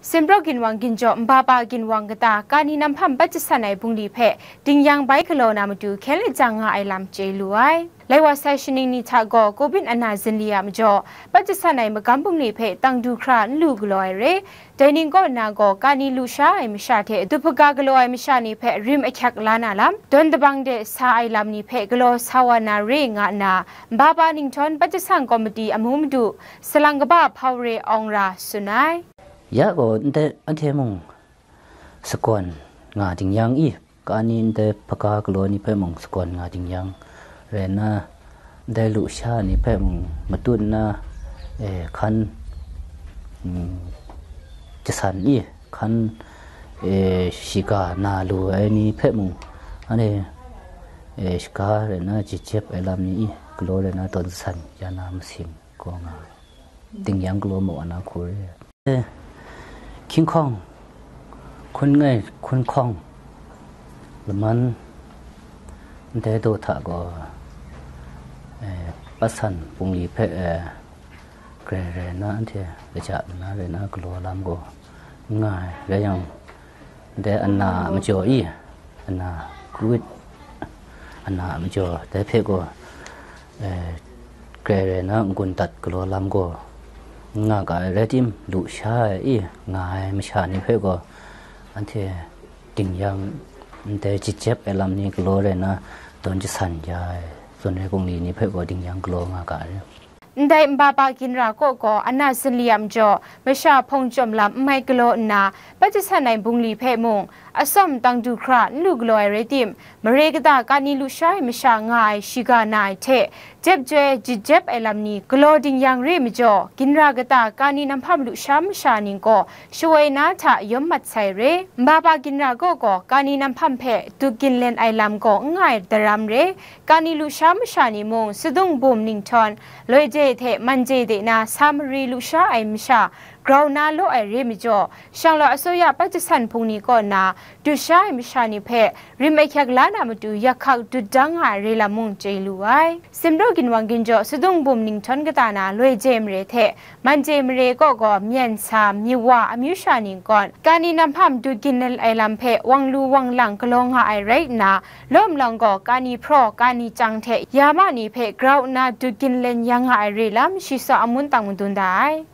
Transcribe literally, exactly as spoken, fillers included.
Simpraw ginwang ginjaw nba pa ginwang kata kani namhpam pat jasan ai bungli hpe dingyang bai galaw na matu hkyen lajang nga ai lam chye lu ai. Lai wa sai shaning ni hta gaw Covid ana zinli a majaw, pat jasan ai magam bungli hpe tang du hkra n lu galaw ai re. Dai ning kaw nna gaw kani lu sha ai masha hte dup hpaga galaw ai masha ni hpe rim ahkyak la na lam, dawn dabang de sa ai lam ni hpe galaw sa wa na re nga nna, nba pa ninghtawng pat jasan komiti amu madu, salang kaba Hpau Re Awng Ra tsun ai. Ya gaw ndai anhte mung sagawn nga dingyang i, kani ndai hpaga galaw ni hpe mung sagawn nga dingyang rai nna, ndai lu sha ni hpe mung matut nna, e, hkan, mm, jasan i, hkan, e, shiga na lu ai ni hpe mung, anhte, e, shiga rai nna, jijep ai lam ni i, galaw rai nna, tawn jasan ya na masin gaw nga ai. Dingyang galaw mu wa na hku re. Hkying hkawng, hkun ngai, hkun hkawng, laman ndai daw hta gaw, eh, patsan bungli hpe, eh, grai rai nna, anhte kaja nna rai nna galaw lam gaw n nga ai. Rai yang, ndai ana a majaw i, ana kawit, ana a majaw, dai hpe gaw, eh, grai rai nna n-gun dat galaw lam gaw n nga ga ai rai tim, lu sha ai i nga ai masha ni hpe gaw, anhte dingyang ndai jijep ai lam ni galaw rai nna, dawn jasan ya ai zawn ai bungli ni hpe gaw dingyang galaw nga ga ai. Ndai nba pa ginra kaw gaw ana zinli a majaw, masha hpawng chyawm lam n mai galaw nna, pat jasan ai bungli hpe mung, atsawm tang du hkra n lu galaw ai rai tim, mare kata kani lu sha ai masha nga ai shiga na ai hte, jep joi jijep ai lam ni galaw dingyang re majaw, ginra kata kani namhpam lu sha masha ning gaw shawoi na hta yawm mat sai re. Nba pa ginra kaw gaw kani namhpam hpe duk ginlen ai lam gaw n nga ai daram re. Kani lu sha masha ni mung, sadung bum ninghtawng, loi je hte man je de na sa mari lu sha ai masha grau na law ai re majaw, shanglawt asoya pat jasan hpung ni kaw na dut sha ai masha ni hpe rim ahkyak la na matu yak hkak dut dang nga ai re lam mung chye lu ai. Simraw ginwang ginjaw sadung bum ninghtawng kata na loi je mare hte man je mare kaw gaw myen sa, myi wa amyu sha ning kawn, kani namhpam dut ginlen ai lam hpe wang lu wang lang galaw nga ai rai nna, lawm lawng gaw kani hpraw, kani chyang hte ya ma ni hpe grau nna dut ginlen ya nga ai re lam shi saw amun tang madun da ai.